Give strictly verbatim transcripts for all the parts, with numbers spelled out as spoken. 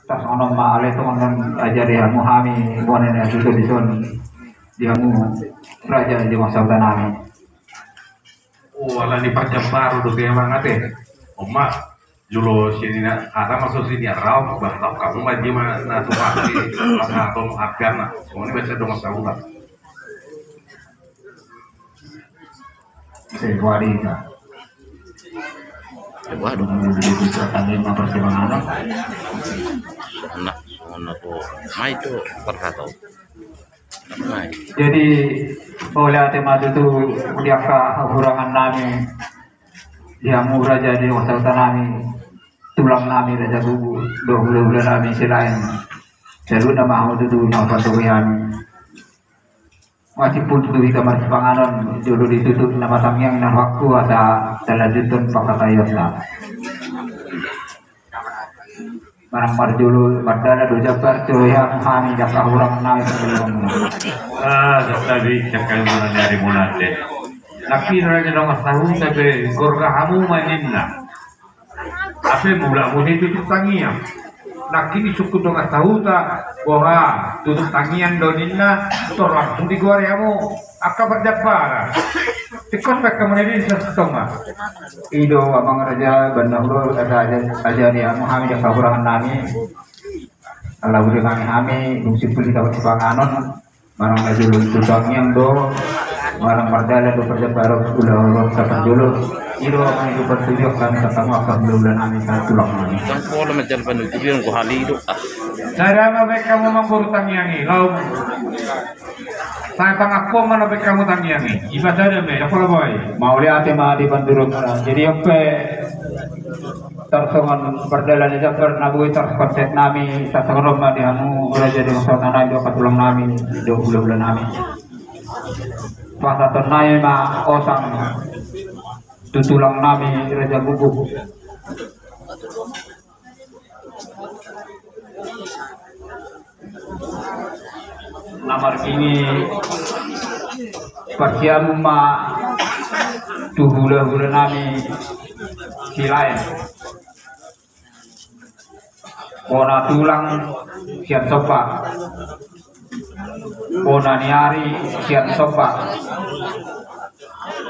Tarsongon on ma ale tongon, ajari hamu hami bona ni asuto dison di hamu raja di masa utanami. O, ala ni parjambaron do pe amang ate. Oma, jolo sini na ada maso sini arau bah tau kamu ma jima na tu pasti pas atong apian na. Songon i baca dong saulah. Sebuah desa. Waduh. Bisa tadi ma pertimbangan. Sona, sona tu. Mai tu perkato. Mai. Jadi, oleh ate madu tu di angka hahurangannami di hamu raja di masa utanami, tulangnami Raja Guguk, do hulahulanami Silaen. Saluhutna ma hamu tutu na pasahat hami. Masih pun tutu hita marsipanganon, jolo ditutup nama tangiang na rohakku asa talanjuthon pangkataionta. Manang marjolo mardalan do jambar tu hami di angka hahurangannami. Ah, jadi cakap mana nyari munande. Tapi raja nama tahu tapi gorga hamu ma ninna. Tapi mula mula tutup tangiang. Nangkin disungkun dongan sahuta, boha, tutup tangiang do ninna, tor langsung digoari hamu angka parjambaran. Tingkos pe hamu na i di sastonga. I do amang raja, baen na hudok, asa aja, ajari hamu hami di angka hahurangannami. Ala hurang hami, dung simpul hita marsipanganon. Manang na jolo tu tangiang do, manang mardalan do parjambaran, ulaon sapan jolo. I do hami do partujuan hami, tatamu angka hulahulanami, tulangnami. Tong pola majalan panutup yang gua hali do. Ah. Sada ma baen hamu amangboru tangiang i, laum. Sa tangahkon ma na baen hamu tangiang i. Iba sada ma i, pola boi. Mauliate ma di pandurung. Jadi ampe tarsongon pardalan ni jambar na boi tarkonsep nami, tarsongon on ma di hamu raja di masa utanami, do angka tulangnami, do hulahulanami. Pasahatonnami ma osang tu tulangnami Raja Guguk. Na margigi parsiamun ma tu hulahulanami Silaen. Bona tulang sian Somba. Bona ni ari sian Somba.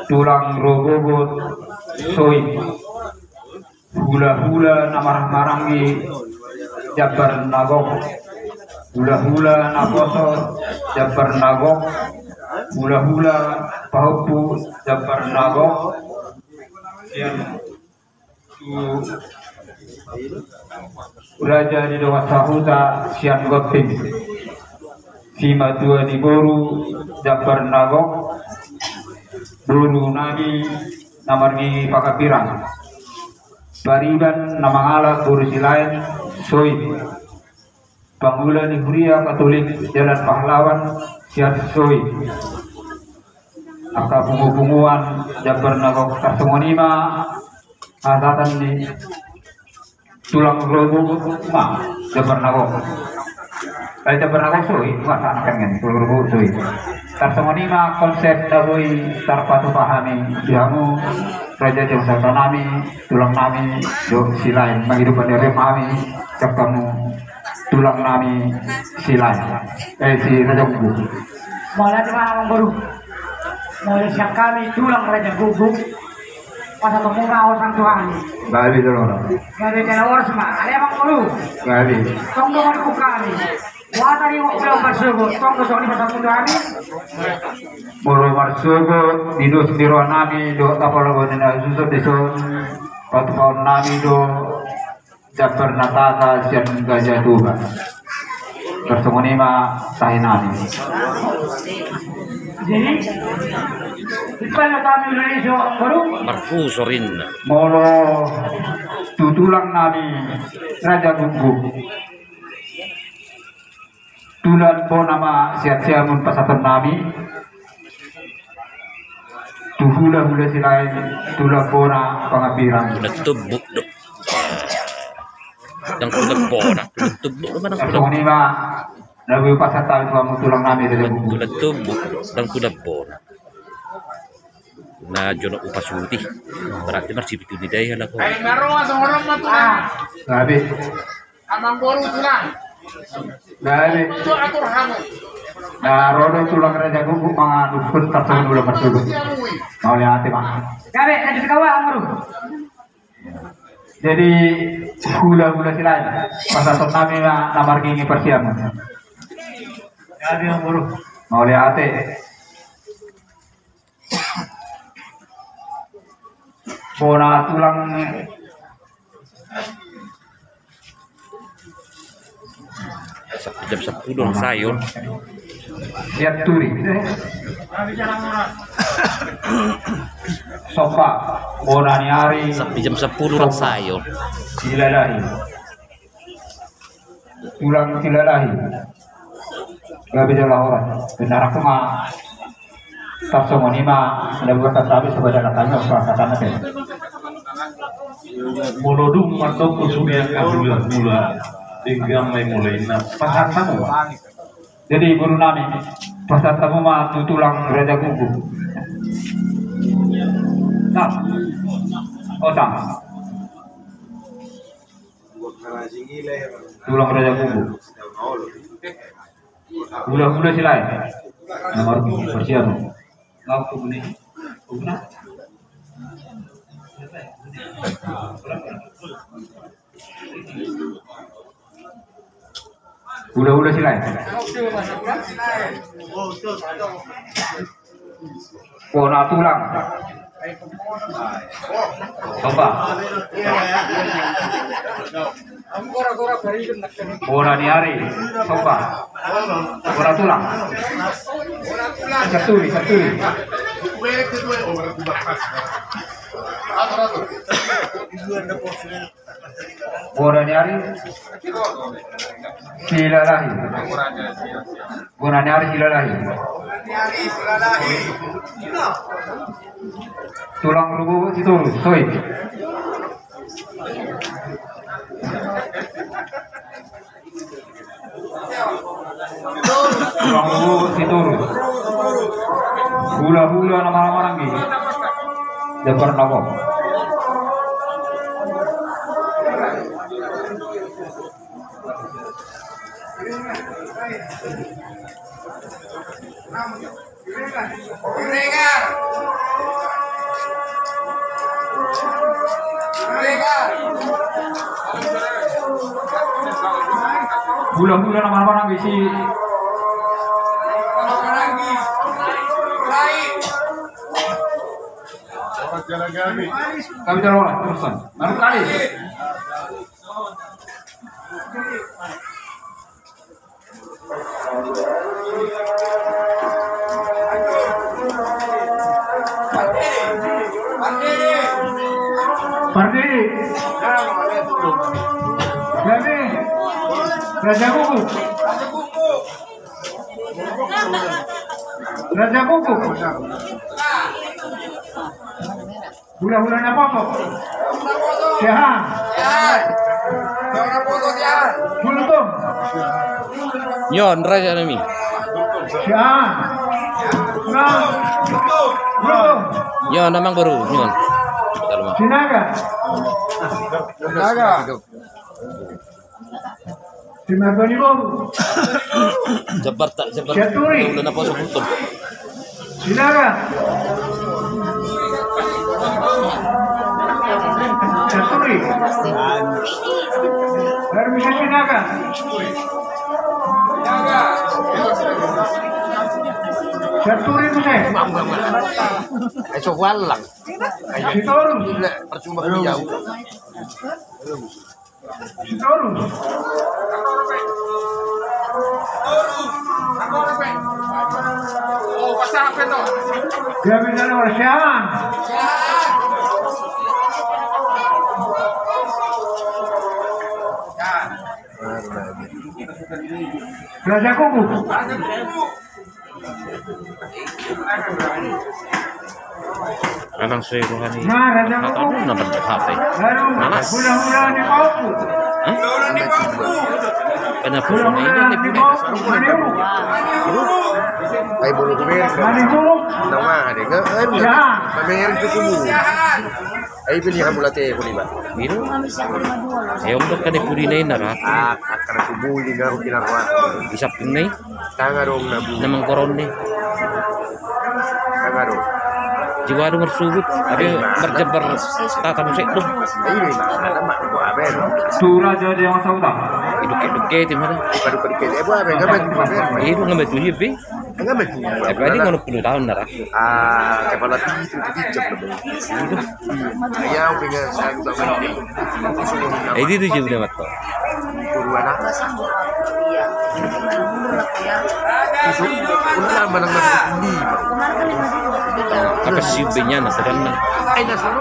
Tulang Rogogot Soi. Hulahula na marhahamaranggi jambar na gok. Hulahula na poso jambar na gok. Hulahula pahompu jambar na gok. Sian tu raja ni dongan sahuta sian Gonting. Simatua ni boru jambar na gok. Borunami na margigi Pangapirang. Pariban na mangalap boru Silaen Soi. Pangula ni Huria Katolik Jalan Pahlawan sian Soi. Angka pungupunguan jambar na gok, tarsongon i ma hasahatan ni tulang Rogogot ma jambar na gok. Eh, jambar na gok Soi, masa anak kan tulang Rogogot Soi. Tarsongon i ma konsep na boi tarpatupa hami di hamu raja di masa utanami, tulangnami do Silaen. Mangido pangidoan hami sian hamu tulangnami Silaen. Eh, si Raja Guguk. Mauliate ma amangboru. Molo sian hami tulang Raja Guguk, pasahatonmuna osang tu hami. Gabe jala horas. Gabe jala horas ma ale amangboru. Gabe. Tong do marhukami. Wata di molo marsogot, tong do songon i pasahaton tu hami. Molo marsogot, di dos ni rohanami dohot apala bona na susun dison, patupaonnami do jambar na tata sian Gajah Tuba. Tarsongon i ma tahinami. Jadi, ipal na kami Indonesia baru. Marpusor inna. Molo tu tulangnami Raja Guguk. Tulan bona ma sian siamun pasahatonnami. Tu hulahula Silaen, tulan bona Pangapirang. Tulan tumbuk do. Ndang tulan bona, tulan tumbuk do, ndang tulan. Songon i ma na boi pasahat hami tu hamu tulangnami Raja Guguk. Tulan tumbuk do, ndang tulan bona. Na jolo upasuti. Berarti marsipitu ni dai halak. Ai maro asal orang matu. Ah, habis. Amangboru tulang. Gabe. Itu atur hamu. Nah, ro do tulang Raja Guguk manganuhon tarsongon ulaon marsogot. Mauliate ma. Gabe, lanjut kau, Amangboru. Jadi, hula-hula Silaen, pasahaton nami ma na marngingi parsiamun. Jadi, Amangboru. Mauliate. Bona tulang. Jam sepuluh dong, Sayon. Siap turi. Sopa, bona ni ari. Sampai jam sepuluh dong, Sayon. Silalahi. Tulang Silalahi. Gabe jala horas. Benar aku ma. Tarsongon i ma, ada buat tatabe sebada lakanya, apa katana teh. Molo dung mandok sude angka hula-hula, denggan ma i mulai na pasahat hamu ma. Jadi, boru nami, pasahat hamu ma tu tulang Raja Guguk. Nah, otang. Tulang Raja Guguk. Hula-hula Silaen. Na marngingi parsiamun. Langsung ni. Hula-hula Silaen. Bona tulang. Sopa. Bona ni ari. Sopa. Bona tulang. Siap turi, siap turi. Bona ni ari. Silalahi. Bona ni ari Silalahi. Tulang Rubu Sitorus, soi. Tulang Rubu Sitorus. Hula-hula na marhahamaranggi. Jambar na gok. Hula-hula na marhahamaranggi. Kami taruh lah, terusan. Baru kali. Pardede. Gabe. Raja Guguk. Raja Guguk. Hula-hula Naposo. Siahaan. Gultom. Nyon, raja nami. Siahaan. Gultom. Nyon, Amangboru, nyon. Sinaga. Sinaga. Simarga ni boru. Jambar tak, jambar. Sianturi. Hula-hula Naposo Gultom. Sinaga. Sianturi. Baru bisa Sinaga. Sianturi bisa. Ayo, so walang. Sitorus. Percuma beliau. Sitorus. Gabe jala horas, siahaan. Raja Guguk. Alang soi rohani. Nah, Raja Guguk. Baru hula-hula ni Paopu. Hah? Hula-hula ni Paopu. Hula-hula ni Paopu. Manihu. Manihu. Siahaan. Ai beli hamu late kuni ba. Biru. Eong dok kade pudi nai nara. Ah, akar kubuli ngaru kinarwa. Isap nai. Tanga dong nabu. Namang koron ni. Tanga dong. Jiwa dong bersubut. Abi berjabar tata musik dong. Ini mana mak gua ben. Sura jadi yang sauda. Iduk iduk ke tim ada. Baru pergi ke gua ben ngamen gua ben. Iduk ngamen tujuh bi. Enggak, men. Tapi tadi ngono puluh tahun dah. Ah, kepala itu, itu bijak, Bang. Itu. Ya, udah nggak, saya juga nggak. Eh, itu tuh jadi lewat tuh. Guru anak. Itu, udah lama nang di. Apa sih, benyana, terang. Ayo, dah, sono.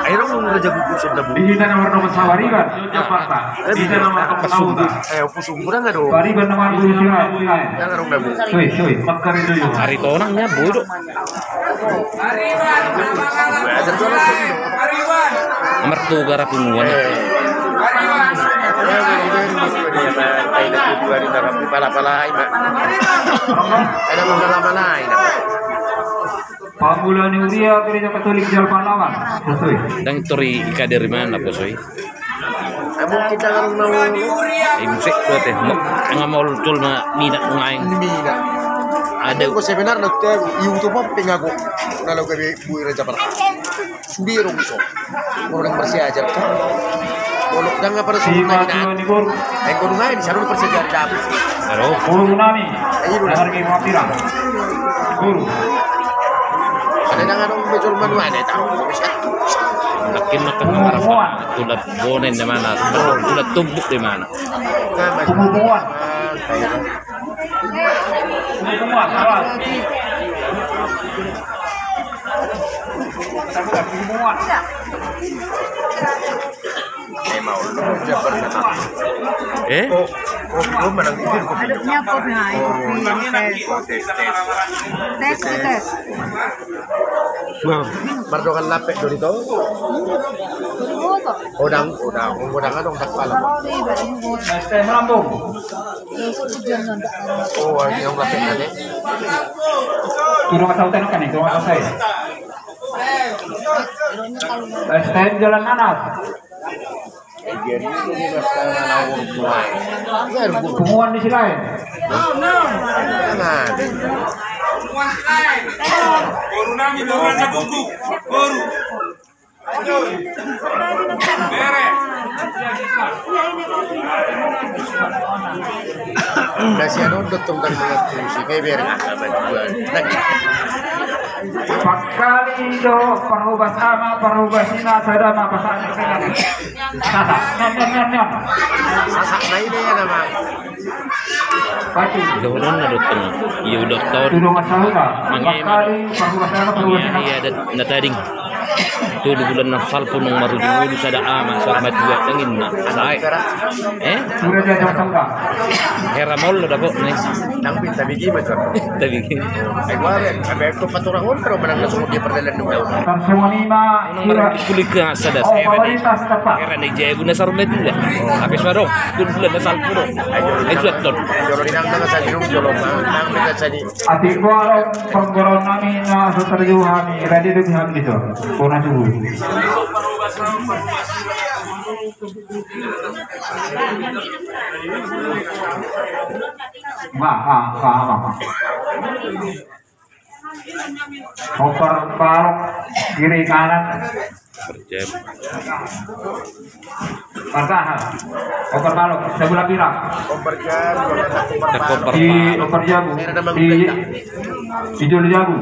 Ayo, dong, udah jago kursus, udah, Bu. Di sana warna sawari, Bang. Jakarta. Di sana warna sawari. Eh, Sumburan nga do. Pariban nama guru sira, sira. Nga do, nga do. Soi, soi, makkari do yo. Ari tonang nya bodo. Martu gara punguan. Pala-pala ai ma. Ada pala-pala ai. Pamula ni Huria Gereja Katolik Jalan Pahlawan. Soi. Ndang tori i kader i mana, Bosoi? Mungkin tangan mau. Ai musik do te. Nga mau jolma mina nungaeng. Mina. Ada. Ko sebenarna te YouTube pe nga go. Na lo gabe bui Raja Parta. Sudiro iso. Orang bersiajar kan. Kalau ndang apa ada suruh naik. Ai ko nungaeng di sana bersiajar dapet. Halo. Guru nami. Ayo dulu. Harga mau pirang. Guru. Ada ndang ada bejol manual ya tahu. Makin makan marah. Tulad bonen di mana? Tulad tumbuk di mana? Pembukuan. Pembukuan, awas. Pembukuan. Eh? Nyapot na, ikut. Tes, tes. Mardongan lapek do dito. Odang, odang, odang adong tak pala. Oh, yang lapek tadi. Turun atau tengok kan itu, atau saya? S T M Jalan Nanas. Punguan di Silaen. Boru nami, boru Raja Guguk. Boru. Bere. Nasi anu dotong dan mengerti si beber. Pakkali do parhobas ama, parhobas ina, sada ma pasangan. Sasak, non, non, non, non. Sasak na ina ya nama. Pati. Udah, udah, udah, udah. Iya, udah tahu. Tudung asal udah. Pakkali parhobas ama, parhobas ina. Iya, iya, ada na tading. Tolu bulan na salpu nang marujung ulu sada ama, sada matua, dangin na. Sae. Eh? Hera molo dapot ni. Nang pinta bigi macam. Tapi gini. Ai gua ada, sampai tempat orang on kalau menang langsung dia perdalan dulu. Langsung lima. Nang marangkit kulik ke sada saya. Hera ni jabu na sarung dua. Tapi suara. Tolu bulan na salpu do. Ai juat ton. Jolo di nang tengah saji dulu, jolo nang tengah saji. Atik gua penggoron nami na so terjauh hami, ready do hami gitu. Bona suhu. Ba, ba, ba, ba. Oper balok kiri kanan. Perjam. Pertahan. Oper balok, sebelah pirang. Oper jam, oper balok. Di oper jabu. Di, di jolo jabu.